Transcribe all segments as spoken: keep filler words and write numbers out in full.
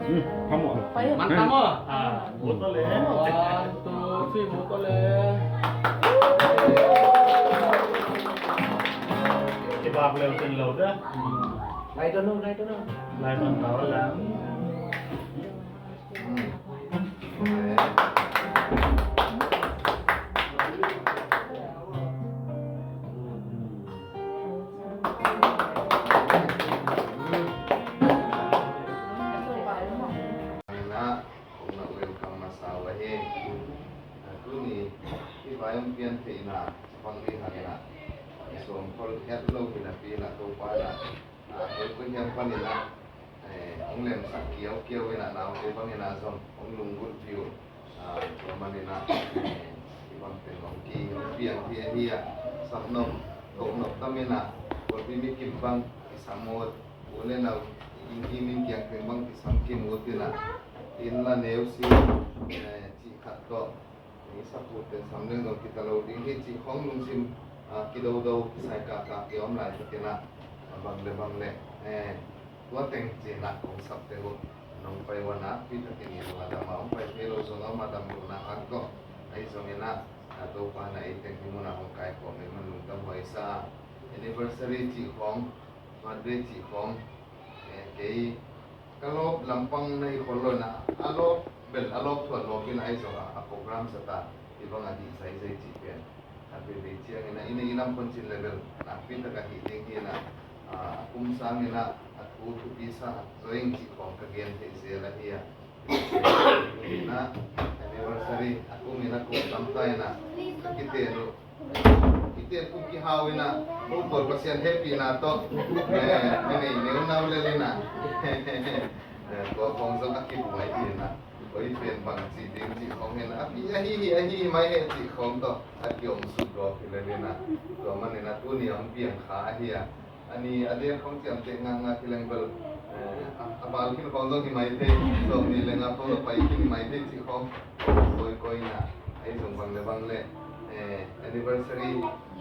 Come on. Man, come on. Ah, vote le. One, two, three, vote le. Kibak leu cin lo da. Lai to no, lai to no. Lai man tau la. Kong na welcome masa uh ahi. Tuni hih vai hong pian theihna bang ding hangin ah, i sawm khol het lo hi napi in ah, Topa in ah, a, koi koi hiam panin ah, eh, hong lemsak kiaukiau in ah, naute bangin ah zong hong lunggulh pih uh. A, tua manin ah, eh, hih bang pen hong ki, hong piang hi ahi a, sam nop, kok nop tam in ah, Kawlpi mi kim bang kisam ut, u le nau, i kim in kiang teng bang kisam kim ut in ah, inn la neu si, eh, cih khat tawh, i saput pen sam leng zong kita lo ding hi cih khawng lungsim, ah, kidodo, kisai kahkah kiom laitak in ah, bang le bang le, eh, tua teng ci in ah kong sap teng uh, nong pai uh a nakpi takin i lung a dam a, hong pai thei lo zong a, hong a dam lohna hang tawh, ahi zongin ah, ah, Topa in ah ei teng hih mun ah hong kaikhawm ahih man lungdam huai sa. Anniversary cih khawng, birthday cih khawng, eh, kei ka lawp lampang na hi khol lo in ah, a lawp bel a lawp thuan lawp in ah, ahi zong a, a program zat a, hih bang a dih zaizai cih pen a, a veivei ciangin ah, i neih i lam phuncin le bel nakpi tak a hih ding hi in ah, a, a kum sangin ah a thu thupi sa zaw ing cih khawng ka gen theih zel ahi a. Tuni in ah anniversary a kum in ah kum tam ta in ah, ka kiten uh, kiten kum kihau in ah, kum pawl Pasian hehpihna tawh, eh, ka nei neu nau lel in ah, eh, tua khawng zong a kibuai hi in ah, koi pen bang ci ding cih khawng hi in ah, a pi ahi hi, ahi hi mai heh cih khawng tawh a kiom suk gawp hi lel in ah, tua manin ah tuni a hong piang kha ahi a, a ni a dek khawng ciamteh ngakngak hi leng bel, eh, a, a val khin khawng zong hi mai thei, sawm ni leng a khawng zong pai khin hi mai thei cih khawng koi koi in ah, ahi zong bang le bang le, eh, anniversary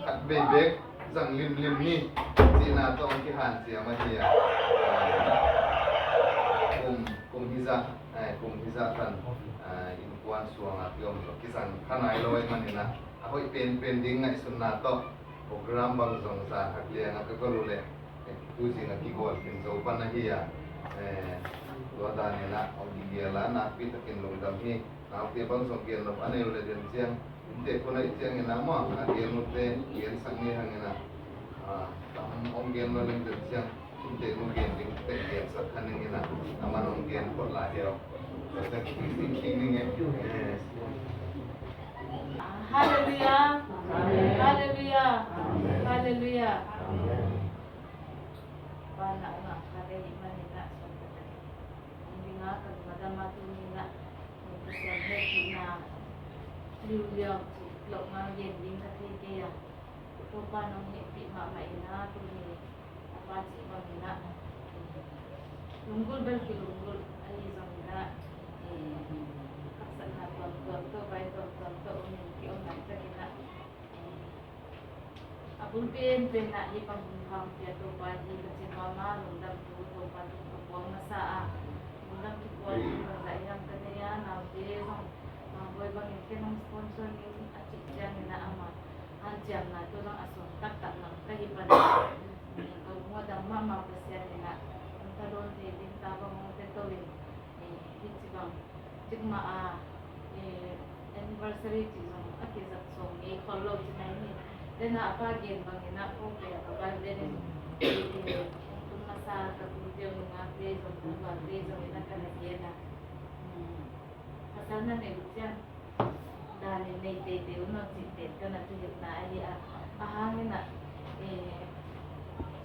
khat vei bek zang limlim ni cihna tawh hong kihanciam ahi a. Kum, kum hizah, eh, kum hizah tan, eh, innkuan suang a kiom zong kizang kha nai lo ahih manin ah, a hoih penpen ding ngaihsutna tawh program bang zong zan hak liang a ka gol uh leh, eh, tu zing a kigual khin zo pan ahi a. Eh, tua dan in ah hong kigel a, nakpi takin lungdam hi. Naute bang zong gen nop a nei uh leh den ciang, innte khun ahih ciangin ah maw, a gen uh te gensak ni hangin ah, ah, tam hong gen lo leng den ciang, innte nu gen ding te gensak kha ning in ah, a man hong gen phot lai hi aw. Tua ciang khing ning, khing ning e. Eh. Halleluiah. Halleluiah. Halleluiah. Vanah hong ngah kha ahih manin ah, suang taktak hong ding a, ka lung a dam a, tuni in ah Pasian hehpihna liuliau cih lohna gen ding ka thei kei a. Topa nong hehpih mahmah in ah, tuni a pa cih bangin ah, lunggulh bel kilunggulh ahi zongin ah, eh, haksatna tuamtuam tawh, vai tuamtuam tawh om in, kiom laitakin ah, eh, a bul penpen ah hih bang hun pha hong pia Topa hi, ka cih mahmah, lungdam thu Topa tungah ka puang masa a, lungdam kipuak ding bangzah hiam ka nei a, naute zong, ah, bawi bangin ken hong sponsor ning a cih ciangin ah, amah hanciamna tawh zong a suang taktak ngam ka hi pan a, ka lung a dam mahmah Pasian in ah hong tha dawn thei ding tha bang hong pia to in, eh, hih ci bang cikmah a, eh, anniversary cih zong a kizat sawm ngei khol lo ci nai ni. Tena a pa gen bangin ah, ko pe a ka birthday in, eh, hong tun masa ka kum teu nungak te zong, kum val te zong in ah ka na gen a. Hmm. Pasal na nei uh ciang dan in nei teitei un aw cih pen ka na thuhilhna ahi a. A hang in ah, eh,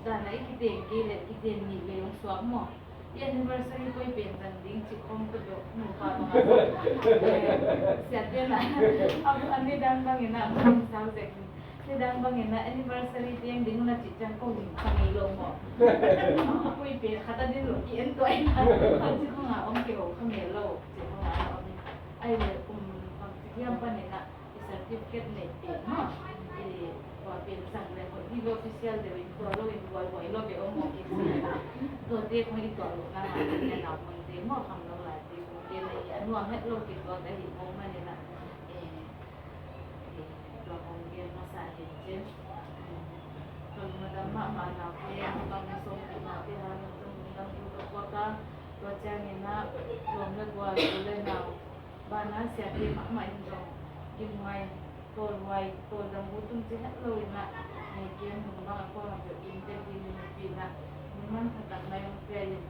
dan a i kiteng kei leh kiteng nih vei hong suak maw? I anniversary koi pen zang ding cih khawng tawh dawh nupa bang a, eh, siate in ah, a, a nidang bangin ah, a nidang sau zek in, nidang bangin ah anniversary teng ding un a cih ciang ko zing kha ngei lo maw? A koi pen khat a din lo ki en tuah in ah, a cih khawng a om kei ho kha ngei lo, cih khawng a om in. Ahih leh kum bangci hiam panin ah i certificate neih pen maw, i tua pen zang leh hoih ding, official deuh in, tua lo in buaihuai lo beh om maw, kei si. Tuate khong i tuah lohna mah in, a naupangte maw, kham lo Nuam het lo kituak ahih mawk manin ah, eh, eh, tua kong gen masa hi cin. Tua lungdam mahmah na pia, bang sawm na pia, ha, nang tung lungdam thu ka puak a, tua ciangin ah, tuam le gual, u le nau, banah siate mahmah in zong, gimngai, tawlhuai, tawldam ut tung ci het lo in ah, eh, gen hun bang a kawm a peuh in tek ding in a pi in ah, hun man pha tak mai hong pia in,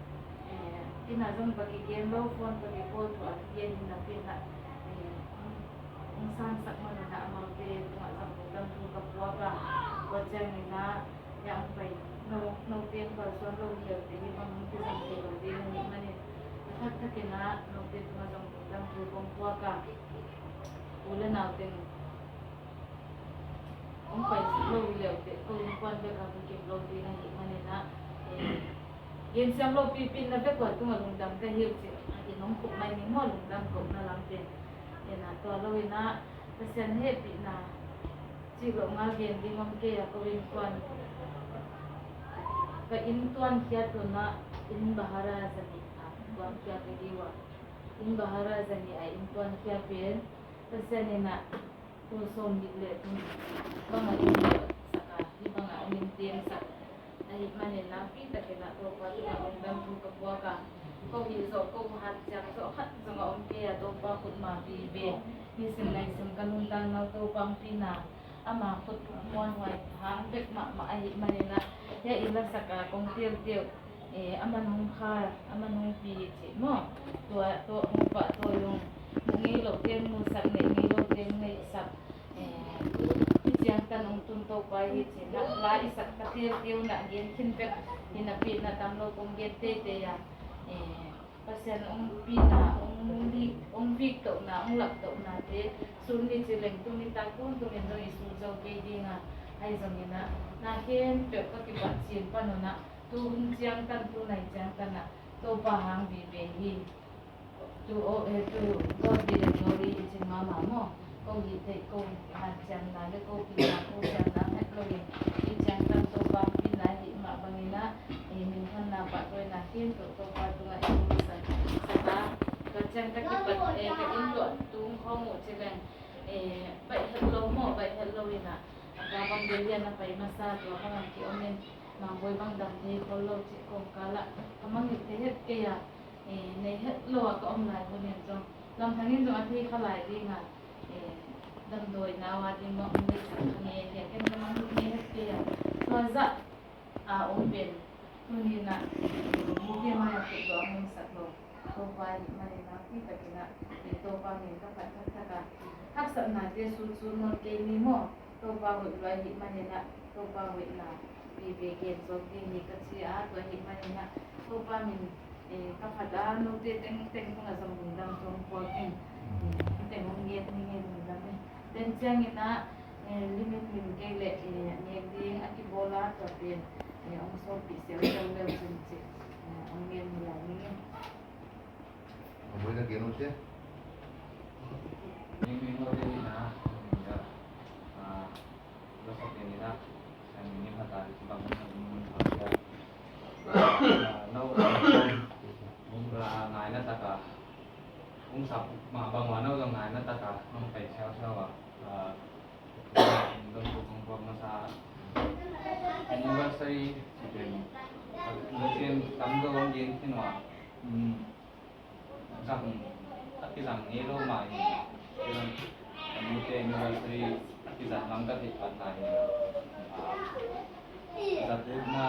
eh, inn ah zong va kigen lo, phone va kicall, thu a kigen in a pi in ah, eh, hong, hong sansak man in ah amaute tungah zong lungdam thu ka puak a, tua ciangin ah, ya hong pai, no, note hong kalsuan lo hi leute hi bang hong kizang thei lo ding ahih manin, a thakthak in ah note tungah zong lungdam thu kong puak a, u le nau teng hong pai lo hi leute, ko innkuan bek a hong kim lo ding ahih manin ah, eh, gensiam lo pipi in na vek ua tungah lungdam ka hi uh cih, a inn hong khup mai ning maw, lungdam kohna lam pen. Ina tua lo in ah, Pasian hehpihna cih loh ngal gen ding om kei a, ko innkuan, ka inn tuankhiat un ah, inn bahara za nih a tuankhiat ka hi uh a, inn bahara za nih a inn tuankhiat pen, Pasian in ah, tul sawm nih le thum bang a inn tuaksak a, hih bang a ong inn tengsak ahih manin nakpi takin ah Topa tungah lungdam thu ka puak a, ko hih zawh, ko hanciam zawh khat zong a om kei a, Topa khut ma vive, nisim naisim ka nuntakna uh Topa hong pina, ama khut muanhuai hang bek mahmah ahih manin ah, hia i lasak a kong teltel, eh, a man hong kha, a man hong pi cih maw, tua tawh hong pah tawh zong, mu ngei loh teng musak, neih ngei loh teng neihsak, eh, hih ciangtan hong tun Topa hi cih na, la i sak ka teltel na gen khin bek hi napi in ah, tam lo kong gen teitei a, eh, Pasian hong pina, hong vik, hong vik tohna, hong lak tohnate, sun ni ci leng tuni tak tungtungin zong i sun zo kei ding a, ahi zongin ah, na khempeuh ka kipat cin pan un ah, tu hun ciangtan, tu nai ciangtan ah, Topa hang vive hi. To, eh, to God be the glory i cin mahmah maw. Ko hih theih, ko hanciamna le ko pina, ko siamna het loin, hih ciangtan Topa hong pina ahih mah bangin ah, eh, minthanna pahtawina khempeuh Topa tungah i hong sak, sak a, tua ciang ka kipat, eh, ka inn tuah tung khawng uh ci leng, eh, baih het lo maw, baih het lo in ah, a ka bang Delhi ah na pai masa, tua bang a ki-om in, Mangbawi bang dam thei khol lo cih kawmkal ah ka mangngilh thei het kei a, eh, nei het lo a ka om lai hun in zong, lamdang in zong a thei kha lai ding a, eh, damdawina uh a ding bang hong deihsak kha nge, ken ka mangngilh thei het kei a, tua zah a om pen tuni in ah, eh, mite mai ah khutdawh hong omsak lo. Topa ahih manin nakpi takin ah, eh, Topa min ka phat thakthak a, haksatnate sutsun nawn kei ni maw. Topa hoih lua ahih manin ah, Topa hoihna vive gen zawk ding hi ka ci a, tua ahih manin ah, Topa min, eh, ka phat a, note tengteng tungah zong lungdam thu hong puak ing. Eh, teng hong nget ning e, lungdam e. Tua ciangin ah, eh, limit min kei leh, eh, nek ding a kibawl a, tua pen, eh, hong sawlpih siausiau leu cin cih, eh, hong ngen hi lai ning e. Mangbawi na gen uh te. Ning ning lo te ni na, ning da. Ah, lo sa te ni da. Sa ni ni ma ta di bang ni ni ma ta. Ah, lo, ah, ngaina taka. Ung sa ma bang wa no zong ngaina taka. Nong pai siau siau a. Ah, dong tu kong kong masa. Anniversary, chicken. Nutrient tam do wang yen kinwa. Hmm. Zang a kizang ngei lo mah hi. Kizang, mute anniversary a kizang lam ka theih patna hi. Ah, zatutna,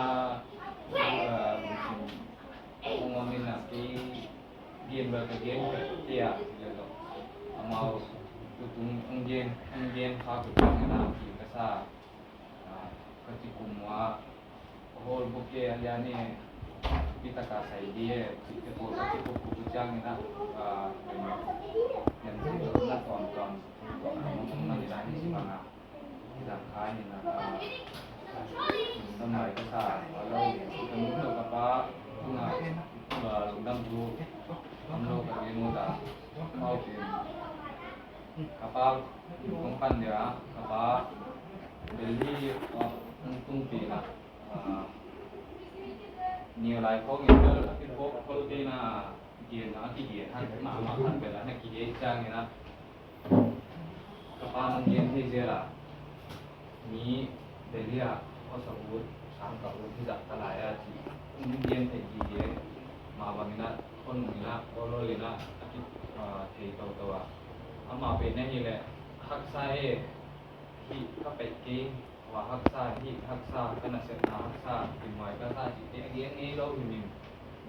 ah, lungsim hong om in ah kei gen bel ka gen kei a, hi le lo. Amau tutung hong gen, hong gen kha kei ciangin ah, ka sa. Ah, ka ci kum uh ah, ka hawl bawk e, a lian e, pi taka sai di e, cih te pawl ka ci kum kum uh ciangin ah, ah, ken, ken ci lo na tuam tuam, tuam na mong mong na di lai ni si bang ah, ci zang khai ni na, ah, na mai ka sa, a lo, ka mung lo ka pa, tung ah, ah, lungdam thu, tung lo ka gen uh ta, mau ken, ka pa, kong pan dia, ka pa, Delhi, ah, hong tung pi na, ah, New Lai khawng in bel a kipawk khol pi na, Gen a kigen hak mahmah khat bel a na kigen ciangin ah, ka pa nong gen thei zel a, mi Delhi ah hawsa ut, sangkah ut hi zah ka lai a ci. Nong gen thei gige, mah bangin ah, khonung in ah, awlawl in ah, a ki, ah, thei toto a. Amah pen ahih leh haksa e, hih ka peih kei, hua haksa, hih haksa, ka nasepna haksa, kimuai ka sa cihte a gen ngei lo hi min.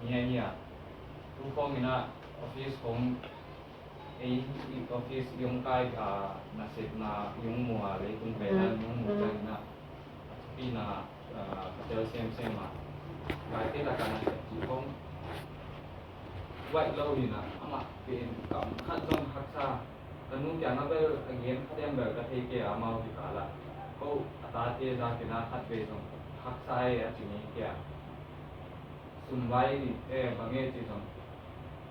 Mi ahi a, tu khawng in ah office hong, ei, i office i hong kai a, nasepna i hong mu a, leitung pen a i hong mu ciangin ah, a thupina, ah, ka tel semsem a, gaite lakah nasep cih khawng uaih lo hi in ah, amah pen kam khat zong haksa. Ka nu kiangah bel a gen khat hiam bel ka thei kei a, amau kikal ah. Ko a tate zak in ah khat vei zong haksa e a ci ngei kei a. Sumvai ni e bang e ci zong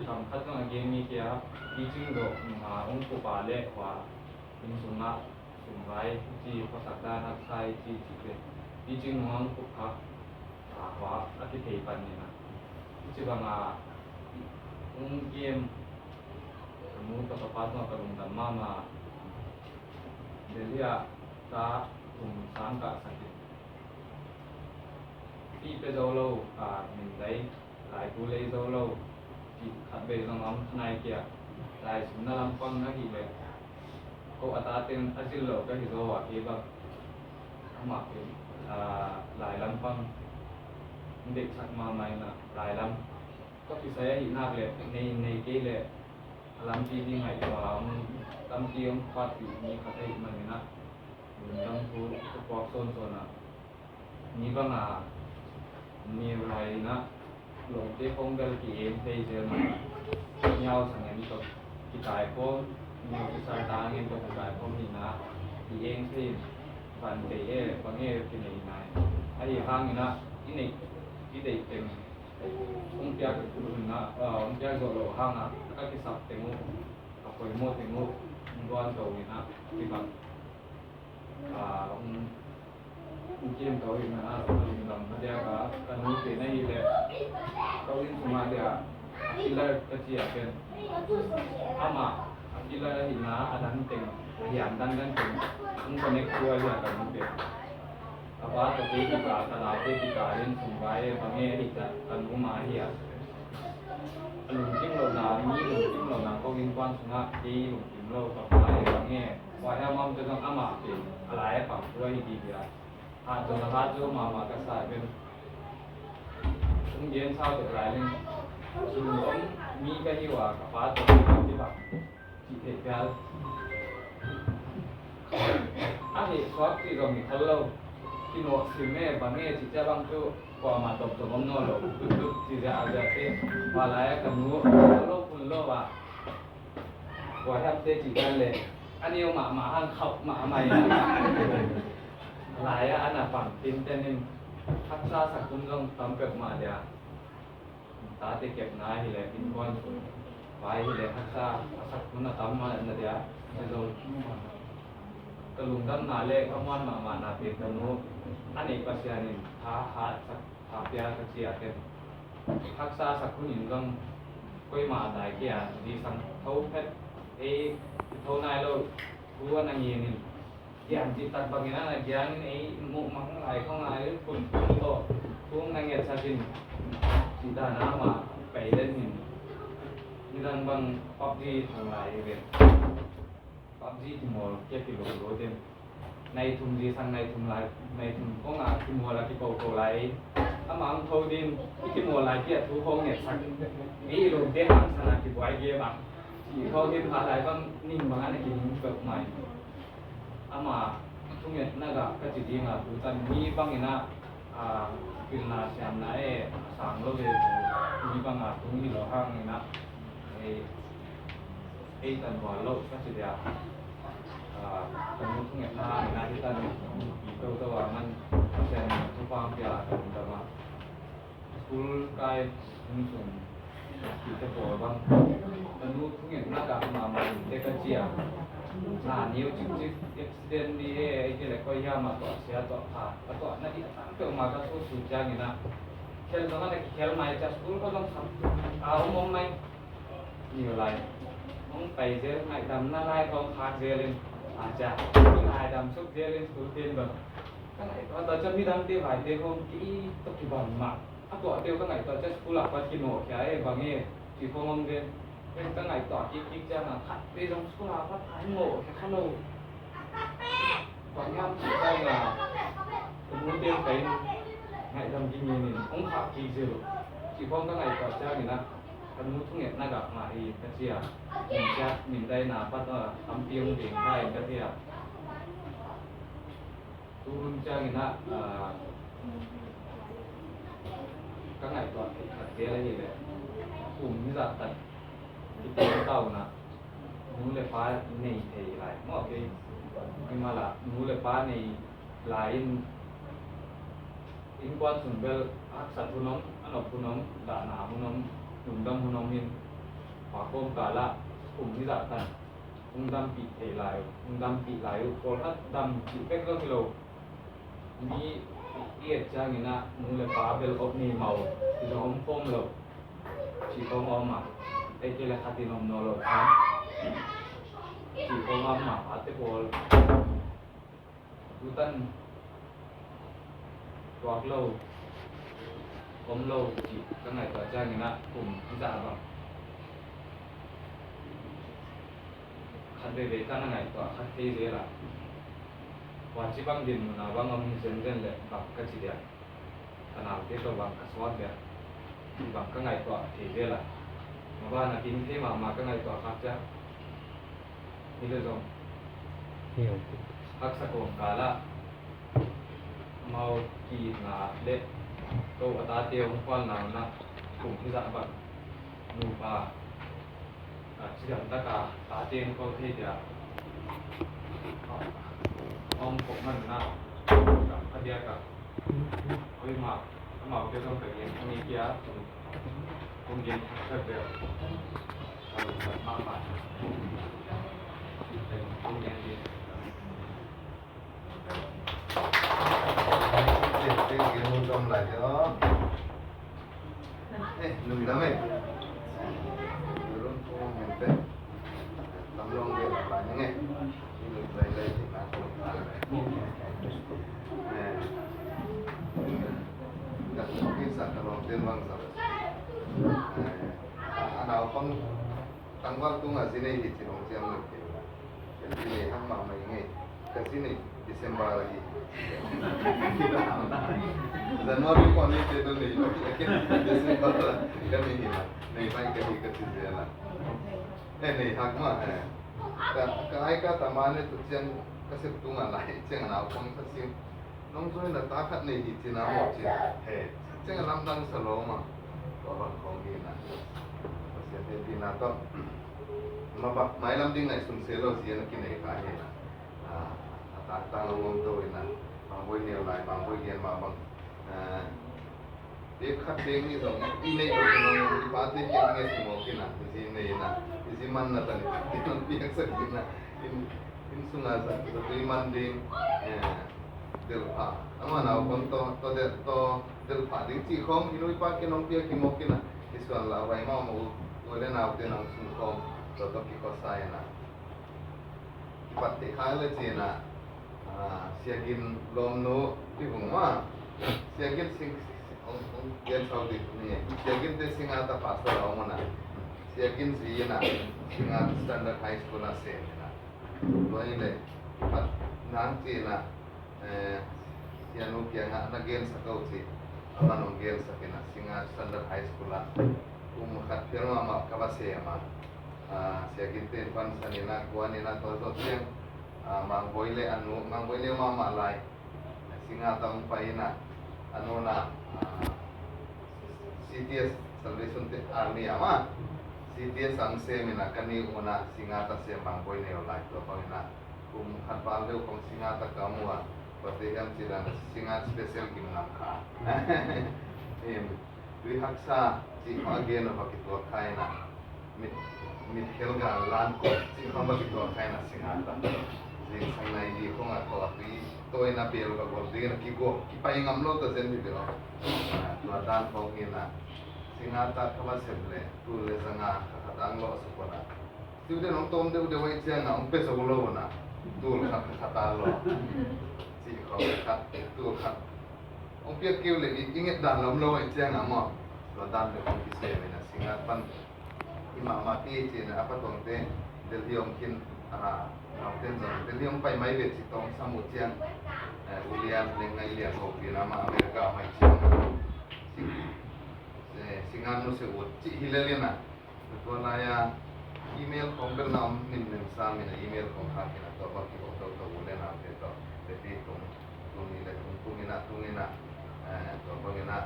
kam khat zong a gen ngei kei a. Picing zawh nung a hong kup a leh hua inn sungah sumvai ci, khuasak dan haksa ci ci te. Picing nung a hong kup kha, a, hua a kithei pan ni in ah. Ci bang a hong gen Ka nu tawh ka pa tawh ka lungdam mahmah. Delhi ah ta kum sang ka sak in, fee pia zo lo, a, min lei, laiku lei zo lo cih khat vei zong om kha nai kei a. Lai simna lampang ahih leh ko a tate in a zil lo ka hi zaw a, kei bang amah pen, a, lai lampang deihsak mahmah in ah, lai lam ka kisai ahih nak leh, nei, nei kei leh a lampi ding ngaihtuah a om, lampi om phatpih mi khat ahih manin ah, lungdam thu ka puak sawnsawn a, mi bang a, mi lai in ah, lawmte khawng bel ki-eng thei zel mah, mi hausa ngen tawh kikai khawm, mi officer ta ngen tawh kikai khawm hi in ah, ki-eng thei in, van thei e, bang e kinei nai. Ahih hangin ah, i neih, i deih teng hong piak hun ah, ah, hong piak zawh loh hangah ka kisap teng uh, ka poimawh teng uh, hong guan to in ah, kibang, ah, hong, hong kiam to in ah, ka lungdam a diak a, ka nu pen ahih leh, ka inn sungah dia, a pillar ka ci a pen. Amah, a pillar ahih na, a dan teng, a hiam dandan teng, hong connect tua hi a ka nu pen. Ka pa tawh kei kikal ah, ka naute kikal in sumvai e bang e ahi ciang ka nu mah ahi a. A lungkim lohna, mi lungkim lohna ko innkuan sungah kei lungkim lo ka pa e bang e. Tua hi a, amau te zong amah pen a lai a pang tua hi ding hi a. Hat zong a hat zo mahmah ka sa pen. Hong gen sau tek lai leng, lungkim mi ka hi uh a, ka pa tawh kei kikal cih theih phial. A heh suak cih zong hi khol lo. Kinawh sim e bang e cih ciang bang cu kuamah tawp zong om nawn lo. Dutdut cih ziah a ziah te. Hua lai a ka nu a lo kun lo ah, kua hiam te cih dan leh a neu mahmah hang khauh mahmah hi. Lai ah a na pang tinten in haksa sak hun zong tam peuhmah dia. Tate kepna hi leh innkuan sung vai hi leh haksa a sak hun a tam mah na dia. Ka zong ka lungdamna le ka muan mahmahna pen ka nu a neih Pasian in tha hat sak, tha pia ka ci a ken. Haksa sak hun in zong koimah a dai kei a, zi sang tho phet ei tho nai lo thu a na ngen in. Gian cih tak bangin a na gian in ei muh mang lai khong a i kun kun tawh thu na ngetsak in cih dan a mah pai den in. Nidang bang PUBG thang lai hi ve. PUBG kimawl kia kilolo den. Nai thum zi sang nai thum lai, nai thum khong a kimawl a kikoko lai. Amah ang tho din i kimawl lai kia thu khong ngetsak. Ei i lomte hang sana kibuai game a. Cih khong din pha lai bang ning bang a na kining peuh mai. Amah thungetna gah ka ci ding a, tutan mi bangin ah, a, pilna siamna e a sang lo ve, mi bang a tung hi lo hangin ah, ei, ei tan bual lo ka ci dia. A, ka nu thungetna hangin ah hi tan, i toto a man Pasian in thupha hong pia a ka lungdam a. School kai hong sung, cihte pawl bang, ka nu thungetna gah mahmah in te ka ci a. Na neu cikcik accident dih e, ei kei le koi hiam a tuah sia tuah pha, a tuahna dih a tam peuhmah ka sutsuh ciangin ah, khel zong a na kikhel mai cia, school ko zong sam a om om mai. Ni lai hong pai zel, ngaihdamna lai hong khak zel in, a cia, ngaidam suk zel in, school ten bang. Ka ngaihtuah tawh cia midangte vaite hong kei tawh kibang mah. A tuahte uh ka ngaihtuah cia school ah pat kinawhkhia e bang e, ci hong om zel. Ken ka ngaihtuah kik kik ciangah khatte zong school ah pat a nawhkhia kha lo. Bang hiam cih ciangin ah, ka nute pen ngaihdam kingin in hong khah kik zel uh. Cih khawng ka ngaihtuah ciangin ah, ka nu thungetna gah mah hi ka ci a. Min ciat, min daina pat a tampi hong ding kha in ka ci a. Tu hun ciangin ah, ah, ka ngaihtuah theih khat zel ahih leh, kum hizah tak i teng tawn ah nu le pa nei thei lai maw kei. Hi mah la nu le pa nei lai in, innkuan sung bel haksat hun om, a nop hun om, dahna hun om, lungdam hun om in, kua kawmkal ah kum hizah tan hong dampih thei lai uh, hong dampih lai uh. Pawlkhat dam cih bek zong hi lo. Mi i et ciangin ah nu le pa bel op nei mah uh, ci zong om khawm lo. Cih khawng a om a, ei kei le khat in om nawn lo. Cih khawng a om a, pate pawl tutan tuak lo, om lo cih ka ngaihtuah ciangin ah kum hizah bang khat veivei ka na ngaihtuah khat thei zel a, kua ci bang dinmun a bang om hi zenzen leh bang ka ci diam? Ka naute tawh bang ka suak diam? Bang ka ngaihtuah thei zel a, maban a kim thei mahmah ka ngaihtuah khak ciang. Hi le zong haksa kawmkal ah amau kiitna le ko a tate hong kuanna hun ah kum hizah bang nupa a cidam taka tate hong ko thei dia a om khop man un ah, kam a diak a, hoih mah amaute zong ka gen kha ni kia. Kong gen thak thak dia. Ka lungdam mahmah. Kong gen ding. Thank you, thank you, lungdam lai dia. Eh, lungdam eh. Lungdam, lungdam eh. Tam long dia lai lai ni eh. Ni lungdam lai lai ni na. Eh. Ka kisa ka lawmte bang sa. Eh, a naupang tangval tungah zi nei hi ci hong ciam lo kei. Zi nei hak mahmah ing ei. Ka zi nei December ah hi. January pawl ni te tawh nei lo. December ah ka nei hi la. Nei pai ka hi ka ci zel a. Eh, nei hak mah, eh. Ka, ka ai ka ta ma ne tu ciang ka sep tungah lai ciang a naupang sa sim. Nong zui na ta khat nei hi cin a maw cin. He, ciang a lamdang sa lo ma. Tua bang khawng hi na. Pasian hehpihna tawh. Ma bak, mailam ding ngaihsun se lo zi a na kinei kha hi na. Ah, a tak tang a ngom to hi na. Mangboi neu lai, Mangboi gen ma bang. Ah, bek khat bek nih zong i neih lo zong i pate kiang nget hi mawk hi na, i zi nei na, i zi man na tan i pate nong piaksak hi na, inn, inn sunga zat, zatui man ding, eh, delh phah. Amah naupang tawh, tawh delh, tawh delh phah ding cih khawng i nu i pa kiang nong piak hi mawk hi na, i suan lah vai mahmah uh, u le naute nong sung khawng, tawh tawh kikhuasa hi na. Kipat theih kha le cin ah, ah, Sia Gin lawmnu i vung ma. Sia Gin sing, ong, ong, gen sau dik ni. Sia Gin te Singata pastor a om na. Sia Gin zi na, Singata Standard High School a sem na. Tua i le, kipat nang cin ah, Eh, Sianu kiangah na gensak o ci, amah nong gensak in ah, Singat Standard High School ah kum khat phial mahmah ka va sem a. Ah, Sia Gin ten pansan in ah, kuan in ah, tua zawh ciang, ah, Mangboi le a nu, Mangboi le mahmah lai Singat ah hong pai in ah, a nu na, ah, C T S, Salvation Army ah mah C T S ah hong sem in ah, ka ni un ah Singat ah sem, Mangboi neu lai, tua bang in ah kum khat val deuh kong Singat ah ka mu a, tua te hiam cih dan Singat special gim ngam kha. Em, tui haksa cih kha a gen a va kituak kha in ah, mit, mit khel gal lan kawm cih kha va kituak kha in ah Singat ah. Zingsang nai di kong a tawh a tui tawi na bel va gol ding in ah kiguak, kipai ngam lo ta zen hi bel. Ah, tua dan kong in ah Singat ah ka va sep leh, tul le zanga ka khat Tang lawh sa kona. Student hong tawm deuhdeuh ahih ciangin hong pia zo lo na. Tul khat khat a lawh. Cih khawng khat, tul khat. Hong piak kei uh leh i, i nget dan lam lo ahih ciangin maw. Tua dan deuh hong kisem in a, Singngat pan i mahmah kei ci-in a, a patuangte Delhi hong khin, a, nauten zong Delhi hong pai mai ve ci tawng sam uh ciang, eh, ulian leng ngai lian ko pi na ma America mai ciang. Sing, eh, Singngat nu se ut cih hi lel in a. Tua lai-a email khawng bel na om nimnim sam in a, email khawng khak in a, tua bang kibawk toto u le naute tawh, te pi tung, tung ni le tung, tung in a, tung in a, eh, tua bang in a,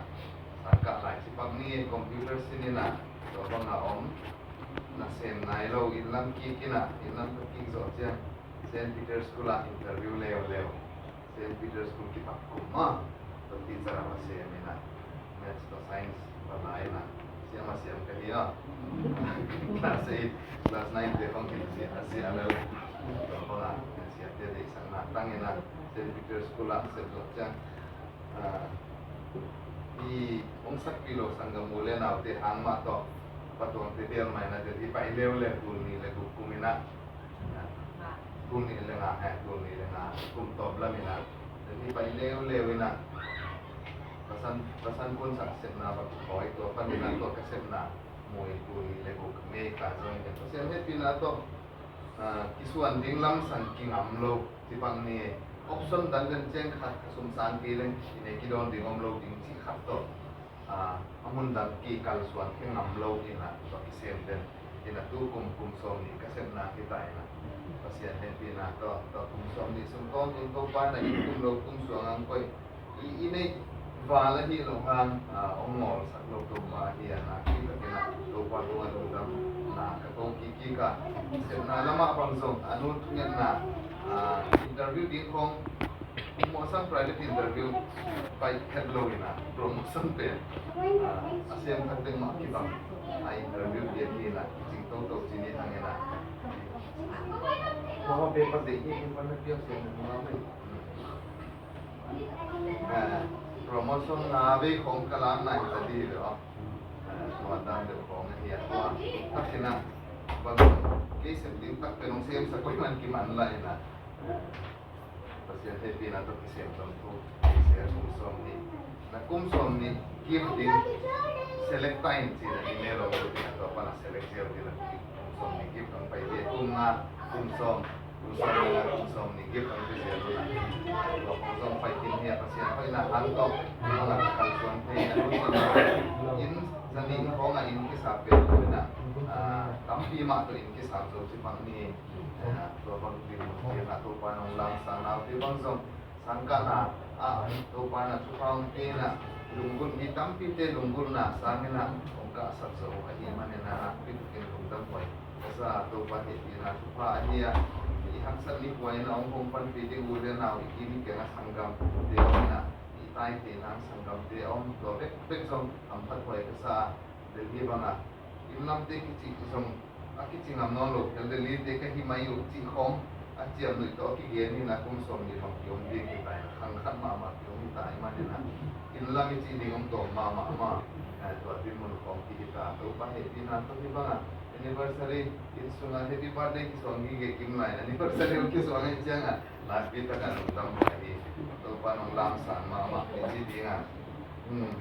sangkah lai ci pak ni, computer sin in a, tua bang a om, na sem nai lo, inn lam kik in a, inn lam ka kik zawh ciang, Saint Peter School ah interview leuleu. Saint Peter School kipat kum maw, tua teacher a va sem in a, Maths tawh Science va la in a, siam a siam ka hi a. Class eight, class nine te khawng khin sia, sia lel. Tua bang a, siate deihsakna tang in a, Saint Peter School ah sep zawh ciang, ah, i hong sakpih lo sanggam u le naute hang mah tawh, patuangte bel mai na te hi pai leuleu, tul nih le guk kum in a, tul nih le nga, eh, tul nih le nga kum tawp lam in a, tua hi pai leuleu in a, pasan, pasan kun sak sepna va kikhawi, tua pan in a tua ka sepna mui tul nih le guk May ka zong in a, Pasian hehpihna tawh, ah, kisuan ding lamsang kingam lo, ci bang ni, option dan den ciang khat ka sum sang kei leng, i ne kidawn ding om lo ding cih khat tawh. Ah, a mun dang kikal suan khe ngam lo in a, tua kisem den in a, tu kum, kum sawm nih ka sepna hi ta in a, Pasian hehpihna tawh, tua kum sawm nih sung tawntung Topa in a, i kum lo kum suang ang koih, i, i neih val ahi lo hang, ah, hong ngawlsak lo Topa hi a, nakpi takin a Topa tungah lungdamna ka ko kik kik a, sepna lamah bang zong a nu thungetna, ah, interview ding khawng Promotion private interview pai het lo in a, promotion pen, ah, a sem thak teng mah kibang a, interview piak hi in a, kicing toto ci ni hang in a. Tua paper ding hi, paper na piak sem na mah mai. Ah, promotion na vei khawng ka lang nai ta di ve aw. Ah, tua dan deuh khawng ahi a, tua tak in a, bang kei sem ding tak pen hong semsak koih man kiman lai in a. Pasian hehpihna tawh kisem tawm thu, kisem kum sawm nih. Na kum sawm nih gift ding select ta in ci na email om lo ding a, tua pan a select zel ding a, kum sawm nih gift dong pai ding a, kum nga, kum sawm, kum sawm nih nga, kum sawm nih gift dong pai zel ding a. Tua kum sawm pai khin hi a, Pasian hoihna hang tawh, tua la kal suan thei na, inn za nih khawng a inn kisa pen lo in a, ah, tampi mah tawh inn kisa zo ci bang ni. Tua bang ding, tua Topa nong lamsang naute bang zong sangkahna ah, Topa na thupha hong pia in a, lunggulh mi tampite lunggulhna sang in a hong kahsak zo ahih manin a, nakpi takin lungdam huai ka sa. Topa hehpihna thupha ahi a, i haksat mi huai in a hong hong panpih ding u le nau, i kim i keng a sanggamte om in a, i taite nang sanggamte a om, tua bekbek zong hamphat huai ka sa. Delhi bang a, inn lamte kici zong a kici ngam nawn lo, Delhi te ka hi mai uh cih khawng a ciamnuih tawh a kigen hi in a, kum sawm nih bang kiom ding hi ta in a, khang khat mahmah kiom hi ta ahih manin a, inn lam i cih ding om tawm mahmah mah, eh, tua dinmun khawng kihi ta. Topa hehpihna tawh hih bang a, anniversary inn sung a happy birthday kisuang gige kim lai in, anniversary hong kisuang ahih ciang a, nakpi tak a lungdam huai hi. Topa nong lamsang mahmah i ci ding a. Hmm.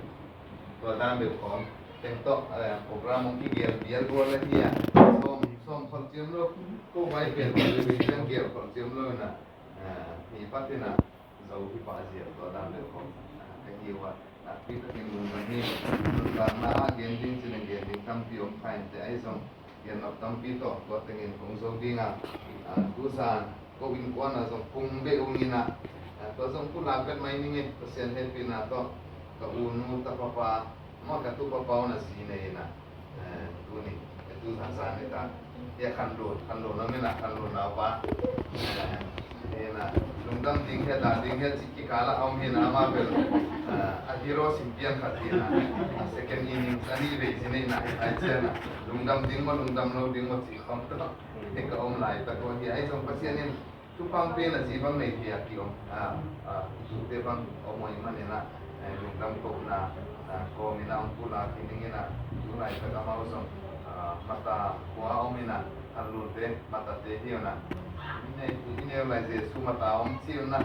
Tua dan beuh khawng teng tawh, eh, program hong kigel bial gual ahi a, sawm, sawm khol ciam lo, ko vai pen ciang gel khol ciam lo in a, eh, mi pat in a zo hi pah ziau, tua dan beuh khawng, eh, ka hi uh a, nakpi takin lungdam hi. Lungdamna ah gen ding cih leng gen ding tampi om kha in teh, ahi zong gen nop tampi tawh tua tengin kong zo ding a, a, tu zan ko innkuan ah zong kong beh ung in a, a, tua zong pulak vet mai ning e, Pasian hehpihna tawh ka u nu tapa pa, amah ka tupa pa un a zi nei in a, a, tuni, a, tu zan zan ni ta, a, Khan Lun, Khan Lun om in a, Khan Lun naupa, a, hi in a, lungdam ding hi a, la ding hi a, cih kikal ah a om hi in a, amah bel, a, a hero sim piang khat hi in a, a, second innings a nih vei zi nei in a, hi ai cian a, lungdam ding maw, lungdam lo ding maw cih khawng tawh, hi ka om laitak uh hi. Ahi zong Pasian in thupha hong pia in a, zi bang nei thei a kiom, a, a, tute bang om uh ahih manin a, eh, lungdam kohna, a, kawm in a hong pulak hi ning in a, tu laitak amau zong, a, Mata kua om ina, a lute, mata te hi una. Ine, ine lai Jesu mata om ci una.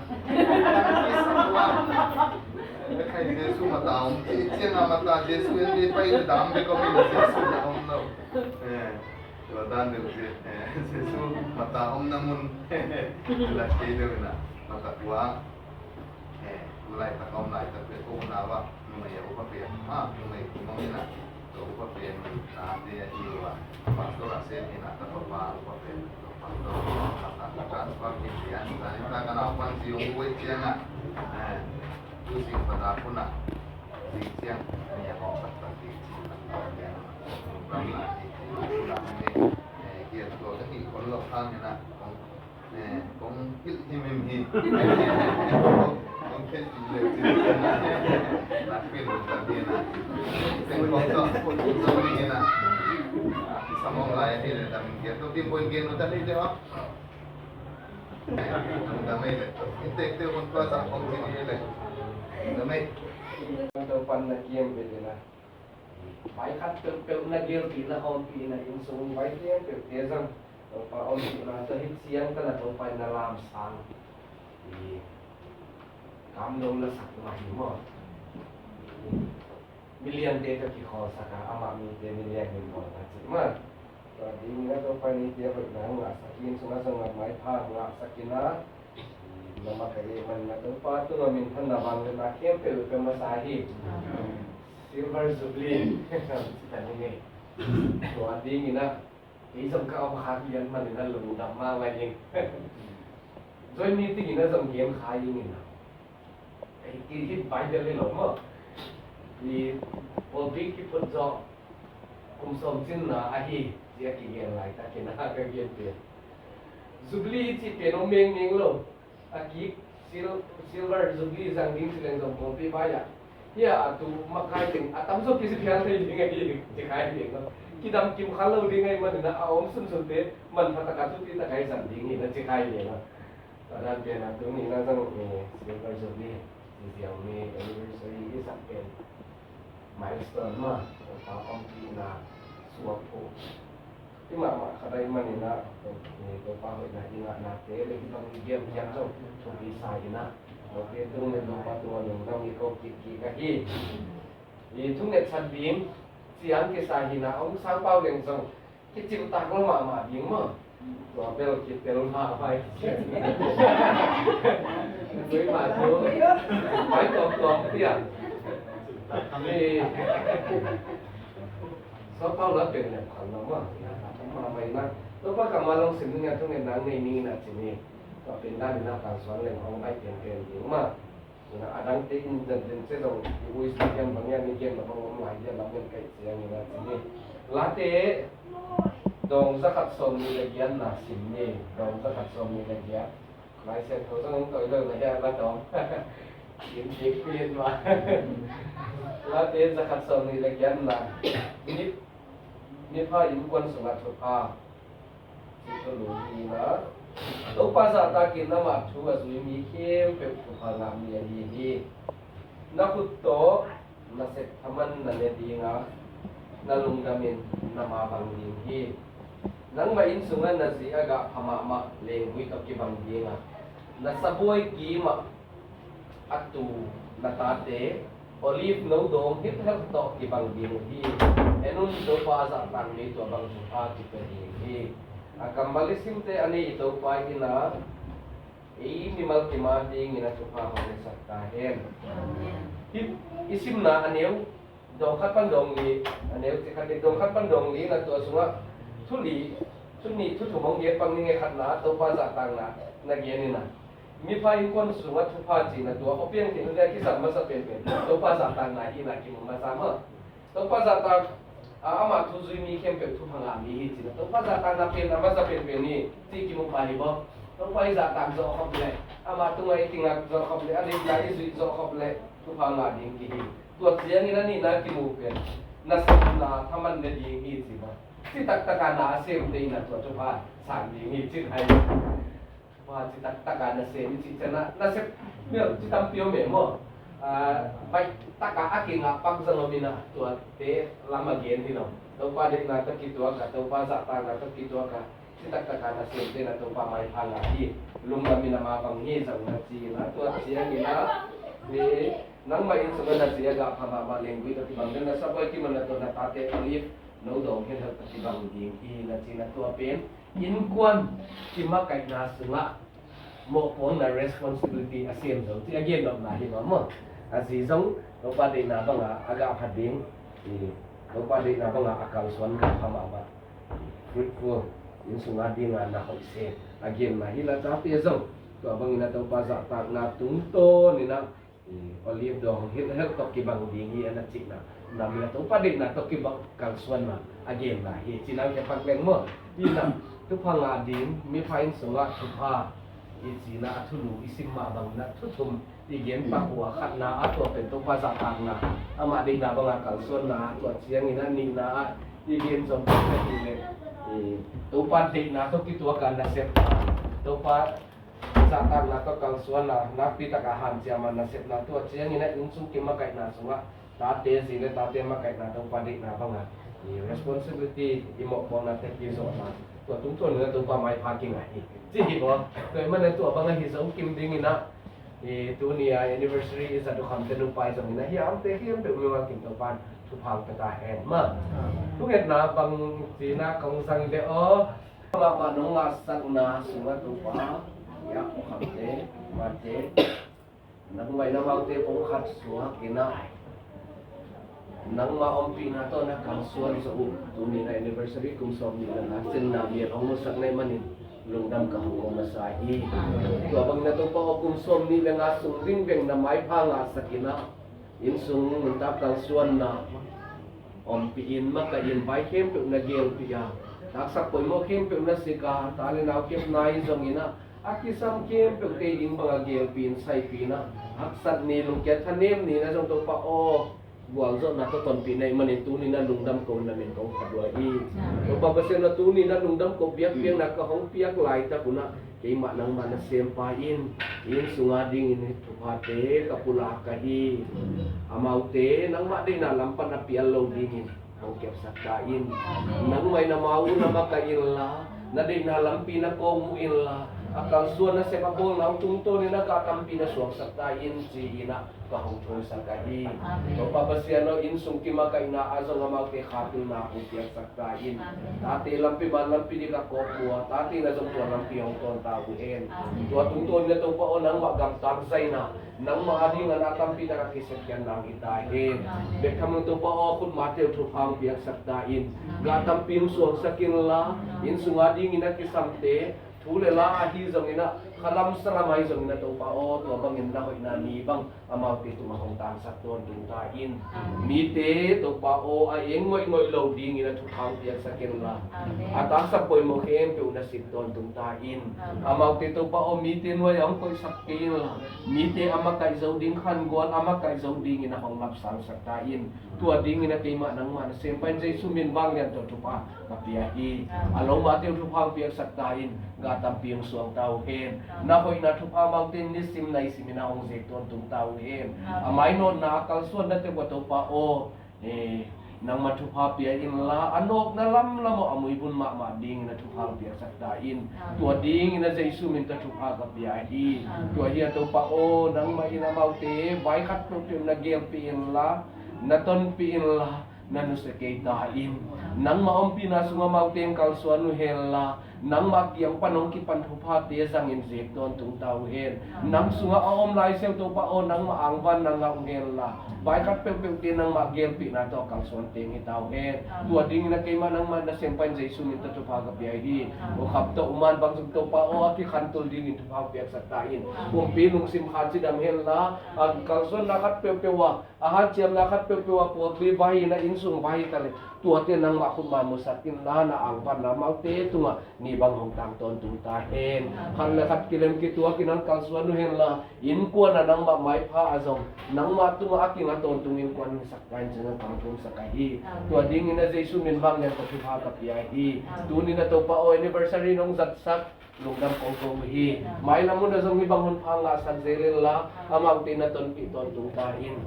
Kai Jesu mata om ci, cianga mata Jesu en di pai dam be ko min Jesu na om no. Eh, tua dan de ci, eh, Jesu mata om na mun. La ke de na, mata kua. Eh, tulaitak a om laitak peuh ko unau ah numei a upa pen, ah, numei kim om ina, tua upa pen nate ahi uh a, pastor a sem ina, tapa pa upa pen, tua pastor a ta ka transfer kik lian, zan in ta ka naupan zi hong buai ciangah, eh, tu sing patak hunah, zi ciang ni a hong taktak zi ciang taktak lian, ram na zi ciang taktak lian, eh, kiat tua ka hih kon lo hang ina, hong Eh, kong hilh himhim hi. Kong, kong hilh himhim hi. Nak pil lungdam hi na. Teng kong tawh, kong tawh hi na. Samong lai hi le dam in kiat. Tua kim point gen lungdam hi te hawh. Lungdam hi le. In tek te hun tua sa kong hilh hi le. Lungdam hi. Tua pan na kiam pe te na. Vai khat peuhpeuh na gelpihna, hawmpihna, inn sung vai khempeuhte zong Topa ompihna tawh hih ciang tana Topa in na lamsang i kamlo lasak mah hi maw? Miliante tawh kikhawlsak a, amah mite milian min bawlna cih mah. Tua dingin a Topa in hihte hoihna hong ngahsak in, sungah zong a maipha hong ngahsak in a, na makaih man na Topa tungah minthanna vangliatna khempeuh pia masa hi. Silver Jubilee. Tua dingin a, kei zong ka om kha lian manin a lungdam mahmah ing. Join meeting in a zong gen kha ing in a. Ei, i hih Bible hi lo maw? I pawlpi kiphut zawh kum sawm cinna ahi, ci a kigen laitakin a ka gen pen. Jubilee i cih pen om mengmeng lo. A kik sil-, silver jubilee zang ding ci leng zong pawlpi vai ah. Hia a tu makai teng a tamzaw kisi phial thei ding ahi, ci khai ding lo. Kidam kim kha lo ding ahi manin a, a om sunsunte manpha taka thupi taka i zang ding hi na ci khai ding lo. Tua dan pen a tuni na zong, eh, silver jubilee, ci ziau mi anniversary i sak pen milestone mah, Topa ompihna suak uh. Hih mahmah khat ahih manin a, eh, Topa hoihna i ngahnate le hih bang i giam kiam zong thupi sa in a, Topa tung le Topa tung a lungdam i ko kik kik ahi. I thunget sat ding ciang kisa hi na, hong sangpau leng zong kiciltak lo mahmah ding maw? Tua bel kitel mahmah hi. Tui mah thu. Pai tuamtuam piang. Ni. Sawpau la pen lem khan lo maw? Mahmah ina. Tua pa ka ma long sim ni nga thungetna nei ni na ci ni. Tua pen dan ina kan suan leng hong bai pen pen ding maw? Ina a dangte in zan den se zong i ui sa kiam bang ia ni kiam na bang om lai dia lam ngen kai ciang ina ci ni. Late dong za khat sawm ni le giat na sim ni. Dong za khat sawm ni le giat. Lai Siangtho zong hong toi lo na hia la dong. In dik pin ma. Late za khat sawm ni le giat na. Ni, ni pha innkuan sungah thupha. Cih thulu hi na. Topa zahtakin amah thu a zui mi khempeuh thupha ngah mi ahi hi. Na khut tawh na sep thaman na ne ding a, na lungdamin na mabang ding hi. Nangmah inn sungah na zi a gah pha mahmah lenggui tawh kibang ding a, na sabuai kimah a tu na tate olive no dawng hilhhelh tawh kibang ding uh hi. En un, Topa a zahtak mi tua bang thupha kipia ding hi. A kammal i simte a nei i Topa in a, ei mimal kim a dingin a thupha hong nesak ta hen. Hih i simna a neu dawng khat pan dawng li, a neu ci khat ding, dawng khat pan dawng li na tua sungah thu li, thu nih, thu thum hong gen pan ning e. Khatna Topa zahtakna na gen in a, mipha innkuan sungah thupha cihna tua aw piang theih hun dia kisam masa penpen Topa zahtakna hi na kimu masa maw? Topa zahtak a, amah thu zui mi khempeuh thupha ngah mi hi cihna. Topa zahtakna pen a masa penpen hi cih kimu pah hi baw. Topa i zahtak zawh khop leh, amah tungah i kingak zawh khop leh, a deihna i zuih zawh khop leh thupha ngah ding kihi. Tua ciangin a nihna kimu pen na sepna thaman ne ding hi ci baw. Ci taktaka na a semte in a tua thupha sang ding hi cih hai. Thupha ci taktaka na sem i cih ciangin a na sep mial ci tampi om e maw? Ah, baih taka a kingah pak zong om in ah, tuate lam a gen hi lo. Topa deihna tawh kituak a, Topa zahtakna tawh kituak a, citak taka nasemte na Topa maipha ngah hi. Lungdam in ah, mah bang hi zong na ci in ah, tua ciangin ah, eh, nangmah inn sungah na zi a gah pha mahmah leng gui tawh kibang den, na sabuai kiman na tawh na tate Olive no dawng helhelh tawh kibang ding hi na ci in ah, tua pen innkuan kimakaihna sungah mawhpuakna responsibility a sem zo cih a gennopna hi mah maw. A zi zong Topa deihna banga a gah pha ding, i, Topa deihna banga a kalsuan gah pha mahmah, fruitful, inn sunga dinga na hoih sem a genna hi la, tate zong tua bangin a Topa zahtakna tungtawn in ah, i, Olive dawng hilhhelh tawh kibang ding hi a na cihna, nam in a Topa deihna tawh kibang kalsuanna a genna hi. Ci nang khe phak leng maw. Hi na, thupha ngah ding, mipha inn sungah thupha i cihna a thulu i sim mah bangin ah, thuthum i gen pak uh a, khatna ah tua pen Topa zahtakna, amah deihna banga kalsuanna, tua ciangin ah nihna ah i gen zong pen ka hi leh, i, Topa deihna tawh kituak a nasep, Topa zahtakna tawh kalsuanna, nakpi taka hanciam a nasepna, tua ciangin ah inn sung kimakaihna sungah tate zi le tate makaihna Topa deihna banga, i, responsibility i mawhpuakna teki zawhna, tua tungtawn in ah Topa maipha kingah hi. Ci hi maw. Tua ahih manin tua bang ahi zong kim dingin ah, i, tuni a anniversary i zat uh khamte nupa i zongin ah, hiamte hiam peuh mimal kim Topa in thupha pia ta hen maw. Thungetna bang ci in ah kong zang deuh aw. Mahmah nong ngahsakna sungah Topa, i, a khamte, mate, nangmah in amaute pawlkhat suak in ah, nangmah ompihna tawh na kalsuan zo uh. Tuni na anniversary kum sawmnih le nga, sinna mial hong musak na hih manin lungdam ka hong ko masa hi. Tua bangin ah Topa aw, kum sawmnih le nga sung ding bek na maipha ngahsak in ah, inn sung nuntak kalsuanna ompih in, makaih in, vai khempeuh na gelpih a, taksa poimawh khempeuh na sik a, ta le nau kep nai zongin ah, a kisam khempeuh kei ding banga gelpih in, saipih in ah, haksat ni, lungkiat thanem ni na zong Topa aw, gualzawhna tawh tonpih na hih manin tuni na lungdam ko na min kong phat uh hi. Topa Pasian aw, tuni na lungdam ko biakpiakna ka hong piak laitak un ah, keimah nangmah nasempa in, inn sunga dingin thuphate ka pulak ka hi. Amaute nangmah deihna lam pan a pial lo dingin hong kepsak ta in. Nangmah in amau na makaih inla, na deihna lampi na kawkmuh inla, a kalsuan nasep a bawlna uh tungtawnin a gah tampi na suaksak ta in, ci-in ah ka hong thumsak ka hi. Amen. Topa Pasian aw, inn sung kimakaihna ah zong amaute khatveipi hong piaksak ta in. Amen. Tate lampi, man lampi ding a kawkmuh a, tate in ah zong tua lampi hong tawn ta uh hen. Amen. Tua tungtawnin ah Topa aw, nangmah gamtat zaina, nangmah a ding a na tampi tak a kisetkhiatna hong hi ta hen. Amen. Bek tham lo Topa aw, khutmate uh thupha hong piaksak ta in. Amen. Gah tampi hong suaksak inla, amen, inn sunga dingin a kisamte, thu le la ahi zongin ah, khalam salam ahi zongin ah Topa aw, tua bangin na hoihna ni bang amaute tungah hong tangsak tawntung ta in. Amen. Mite Topa aw, a eng ngoihngoih lo dingin a thupha hong piaksak inla, amen, a taksa poimawh khempeuh na sik tawntung ta in. Amen. Amaute Topa aw, mite nuai ah hong koihsak kei inla, mite a makaih zo ding khangual a makaih zo dingin a hong lapsangsak ta in. Tua dingin a keimah nangmah nasempa in Jesu min vanglian tawh thupha ka pia hi. A lomate uh thupha hong piaksak ta in, gah tampi hong suang ta uh hen. Na hoihna thupha amaute in nisim nai simin a hong zek tawntung ta uh hen. A mainawtna a kalsuannate uh a Topa aw, eh, nangmah thupha pia inla, a nawkna lamlam aw, a muibun mahmah dingin a thupha hong piaksak ta in. Tua dingin a Jesu min tawh thupha ka pia hi. Tua hi a Topa aw, nangmah in amaute vai khat peuhpeuh na gelpih inla, na tonpih inla, na nusia kei ta in. Nangmah ompihna sungah amaute hong kalsuan uh henla, nangmah kiang pan hong kipan thuphate zangin zek tawntung ta uh hen. Nang sungah a om lai siau Topa aw, nangmah angvan na ngah uh henla, vai khat peuhpeuhte nangmah gelpihna tawh a kalsuan teng hi ta uh hen. Tua dingin a keimah nangmah nasempa in Jesu min tawh thupha ka pia hi. U Khap tawh U Man bang zong Topa aw, a kikhantul dingin thupha hong piaksak ta in. Pumpi lungsim khan cidam henla, a kalsuanna khat peuhpeuh ah, a hanciamna khat peuhpeuh ah, puakli vai in a, inn sung vai hi ta leh, tuate nangmah khutma musak inla, na angvanna amaute tungah ni bang hong tang tawntung ta hen. Khat le khat kilem kituakin hong kalsuan uh henla, innkuan ah nangmah maipha a zong, nangmah tungah a kinga tawntung innkuan hong hisak ta in, ci-in hong thumsak ka hi. Tua dingin a Jesu min vanglian tawh thupha ka pia hi. Tuni-in a Topa aw, anniversary nong zatsak Lungdam kong ko uh hi. Mailam hun ah zong hih bang hun pha ngahsak zel inla, amaute na tonpih tawntung ta in.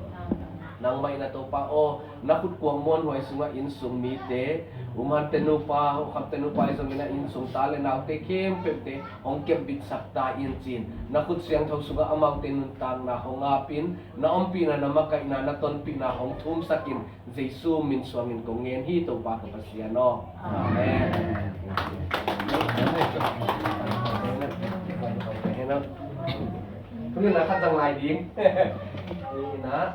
Nangmah in ah Topa aw, na khut kuang muanhuai sungah inn sung mite, U Mhan te nupa, U Kham te nupa ahi zongin a inn sung ta le naute khempeuhte hong kepbitsak ta in ci-in, na khut siangtho sungah amaute nuntakna hong ap in, na ompihna, na makaihna, na tonpihna hong thumsak in, Jesu min suangin kong ngen hi, Topa ka Pasian aw. Amen. Tuni na khat zang lai ding. Tuni na